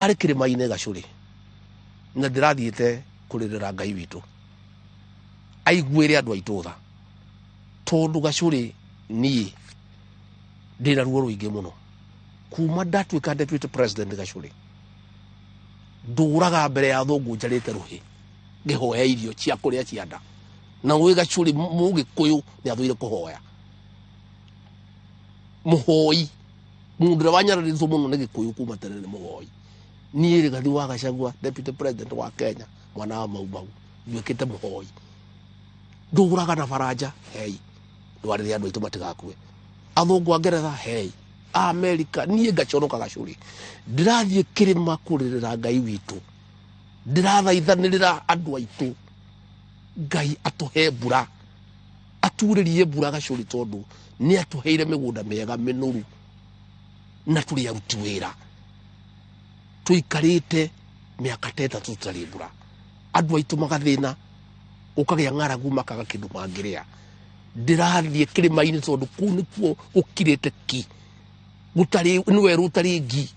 Ndĩrarĩ kĩrĩma-inĩ Gacũrĩ na ndĩrathiĩte kũrĩrĩra Ngai witũ aiguĩre andũ aitũ tha, tondũ Gacũrĩ niĩ ndĩna ruo rũingĩ mũno kuma ndatuĩka deputy president. Gacũrĩ, ndũraga mbere ya thũngũ njarĩte rũhĩ ngĩhoya irio cia kũrĩa cia nda, na ũĩ Gacũrĩ, Mũgĩkũyũ nĩ athũire kũhoya. Mũhoi, mũndũ ũrĩa wanyararĩtwo mũno nĩ Gĩkũyũ kuma tene nĩ mũhoi. Niĩ Rigathi wa Gachagua, deputy president wa Kenya, mwana wa Mau Mau, nduĩkĩte mũhoi, ndũraga na baranja hei ndwarĩre andũ aitũ matigakue, athũngũ a Ngeretha hei a Amerika. Niĩ ngaconoka Gacũrĩ, ndĩrathiĩ kĩrĩma kũrĩrĩra Ngai witũ, ndĩrathaithanĩrĩra andũ aitũ Ngai atũhe mbura, aturĩrie mbura Gacũrĩ, tondũ nĩ atũheire mĩgũnda mĩega mĩnoru na tũrĩ aruti wĩra. Tũikarĩte mĩaka ta 3 tũtarĩ mbura, andũ aitũ magathĩna, gũkagĩa ng'aragu, makaga kĩndũ mangĩrĩa. Ndĩrathiĩ kĩrĩma-inĩ tondũ kũu nĩkuo gũkirĩte ki, gũtarĩ nĩ werũ ũtarĩ ngi.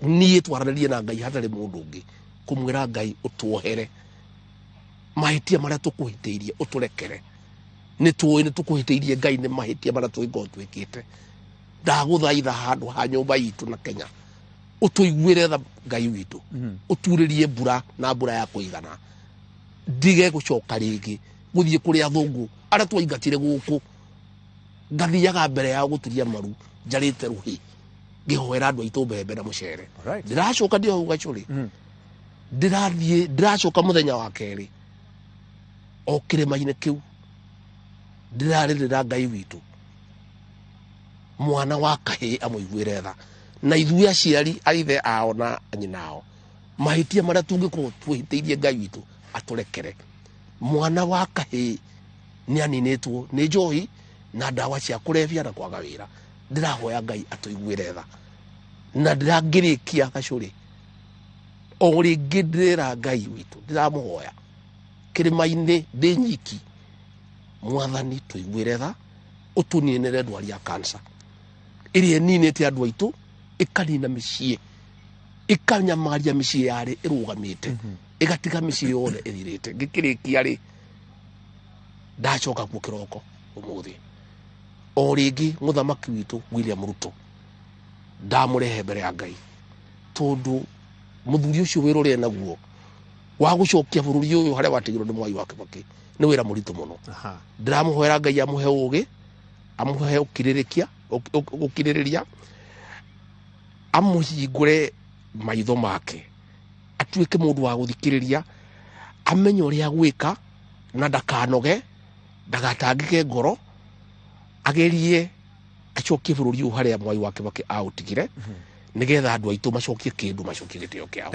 Niĩ twaranĩrie na Ngai hatarĩ mũndũ ũngĩ, kũmwĩra Ngai ũtuohere mahĩtia marĩa tũkũhĩtĩirie, ũtũrekere, nĩ tũĩ nĩ tũkũhĩtĩirie Ngai, nĩ mahĩtia marĩa tũngĩkorwo twĩkĩte. Ndagũthaitha handũ ha nyũmba itũ na Kenya, ũtũiguĩre tha Ngai witũ, ũturĩrie mbura na mbura ya kũigana, ndige gũcoka rĩngĩ gũthiĩ kũrĩ athũngũ arĩa twaingatire gũkũ, ngathiaga mbere yao gũturia maru njarĩte rũhĩ ngĩhoera andũ aitũ mbembe na mũcere. Ndĩracoka ndĩ hau Gacũrĩ, ndĩrathiĩ, ndĩracoka mũthenya wa kerĩ o kĩrĩma-inĩ kĩu, ndĩrarĩrĩra Ngai witũ mwana wa kahĩĩ amũiguĩre tha, na ithuĩ aciari aithe ao na nyina ao, mahĩtia marĩa tũngĩkorwo twĩhĩtĩirie Ngai witũ atũrekere. Mwana wa kahĩĩ nĩ aninĩtwo nĩ njohi na ndawa cia kũrebia na kwaga wĩra. Ndĩrahoya Ngai atũiguĩre tha. Na ndĩrangĩrĩkia Gacũrĩ, o rĩngĩ ndĩrera Ngai witũ, ndĩramũhoya kĩrĩma-inĩ ndĩ nyiki, Mwathani tũiguĩre tha, ũtũninĩre ndwari ya cancer ĩrĩa ĩninĩte andũ aitũ, ĩkanina mĩciĩ, ĩkanyamaria mĩciĩ yarĩ ĩrũgamĩte, ĩgatiga mĩciĩ yothe ĩthirĩte. Ngĩkĩrĩkia rĩ, ndacoka kuo kĩroko ũmũthĩ o rĩngĩ, mũthamaki witũ William Ruto ndamũrehe mbere ya Ngai, tondũ mũthuri ũcio wĩra ũrĩa naguo wa gũcokia bũrũri ũyũ harĩa watigirwo nĩ Mwai wa Kibaki nĩ wĩra mũritũ mũno. Ndĩramũhoera Ngai amũhe ũgĩ, amũhe ũkirĩrĩkia, gũkirĩrĩria, amũhingũre maitho make, atuĩke mũndũ wa gũthikĩrĩria, amenye ũrĩa gwĩka na ndakanoge, ndagatangĩke ngoro, agerie acokie bũrũri ũyũ harĩa Mwai wa Kibaki aũtigire, nĩgetha andũ aitũ macokie kĩndũ, macokie gĩtĩo kĩao.